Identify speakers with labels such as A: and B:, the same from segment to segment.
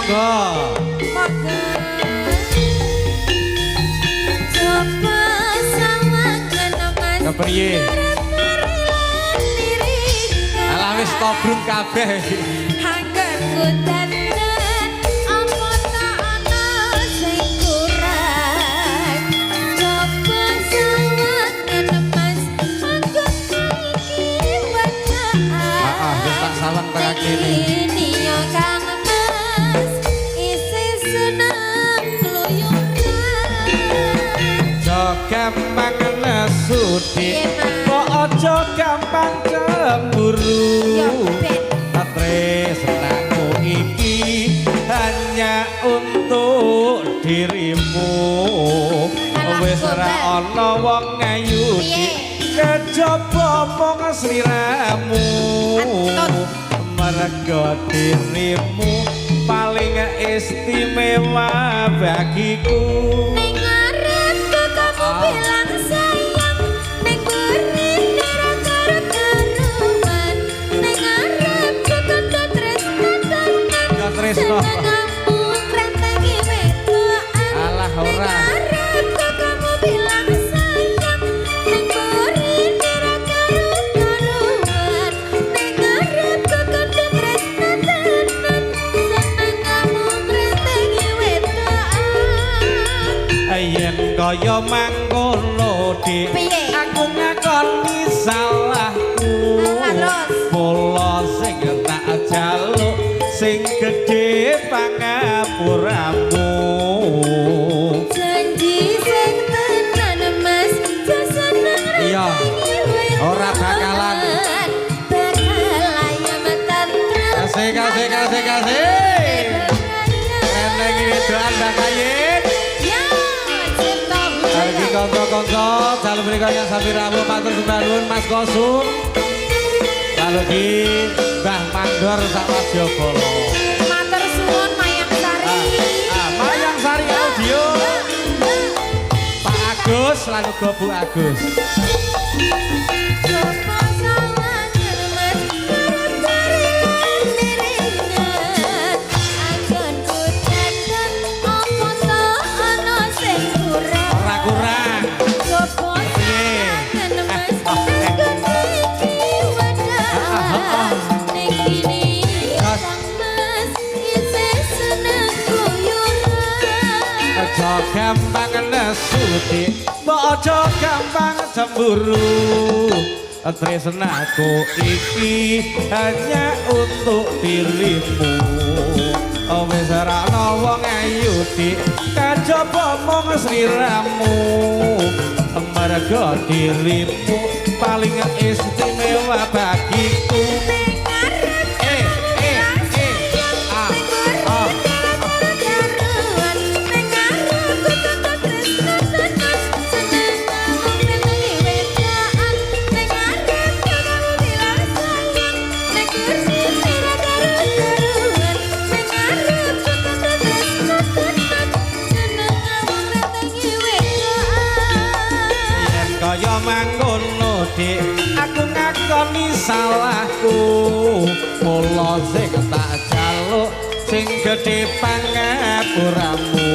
A: monggo.
B: Monggo. Coba sawangan, Mas.
A: Kepriye? Alah, wis tobrut kabeh.
B: Anggonku dandan apa tak ana sing kurang? Coba sawangan, Mas, anggonku iki wedakan.
A: Ah, wis tak sawang tekan kene.
B: Ini yo, Kang Mas, isih seneng kluyuran.
A: Aja gampang nesu, Dik.
B: Piye, Mas?
A: Kok aja gampang cemburu.
B: Yo ben.
A: Tresnaku iki hanya untuk dirimu.
B: Alah,
A: Wis ora
B: gombal.
A: ana wong ayu,
B: Piye?
A: Dik, kejaba mung sliramu.
B: Antut.
A: Mergo dirimu paling istimewa bagiku.
B: Ning ngarepku kamu bilang sayang, ning burine ra karu-karuan. Ning ngarepku kondo tresno tenan.
A: Ya tresno.
B: Senengamu ngrentengi wedokan.
A: Alah,
B: Ning
A: ora.
B: ngarepku kamu bilang sayang, ning burine ra karu-karuan. Ning ngarepku kondo tresno tenan. Senengamu ngrentengi wedokan.
A: Yen kaya mangkono, Dik,
B: Piye?
A: aku ngakoni salahku.
B: Alah, terus?
A: Mula sing tak jaluk sing gedhe pangapuramu.
B: Janji sing tenan, Mas, aja seneng
A: Iya.
B: ngrentengi wedokan.
A: Ora bakalan.
B: Bakal ayem tentrem.
A: Kasih, kasih, kasih, kasih. Rentengi wedokan, Mbak Kayin.
B: Ya, Cipta
A: Lagi
B: Wijaya.
A: konco-konco dalu menika yang sami rawuh, matur sembah nuwun, Mas Kosum. Lalu ki Mbah Mandor sak Wadyabala.
B: Matur suwun, Mayang Sari.
A: Ah, Mayang Sari Audio. Pak Agus lan uga Bu Agus.
B: Coba sawangan, Mas, garep miringan. Anggonku dandan apa ta ana sing kurang?
A: Ora kurang.
B: Coba sawangan, Mas, anggonku iki wedakan. Ning kene, Kang Mas, isih seneng kluyuran.
A: Aja gampang nesu, Dik. Mbok aja gampang cemburu. Tresnaku iki hanya untuk dirimu. Wis ora ana wong ayu, Dik, kajaba mung sliramu. Mergo dirimu paling istimewa bagiku. Eh, eh, eh. Ah, ah.
B: Karuan ning ngarepku kondo tresno tenan. Senengamu ngrentengi wedokan. Ning ngarepku kamu bilang sayang, ning burine ra karu-karuan. Ning ngarepku kondo tresno tenan. Senengamu ngrentengi wedokan.
A: Yen kaya mangkono, Dik, aku ngakoni salahku. Mula sing tak jaluk sing gedhe pangapuramu.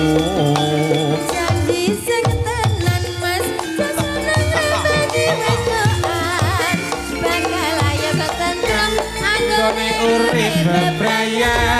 B: Janji sing tenan, Mas, seneng ngrentengi wedokan. Bakal ayem tentrem
A: Anggone urip bebrayan.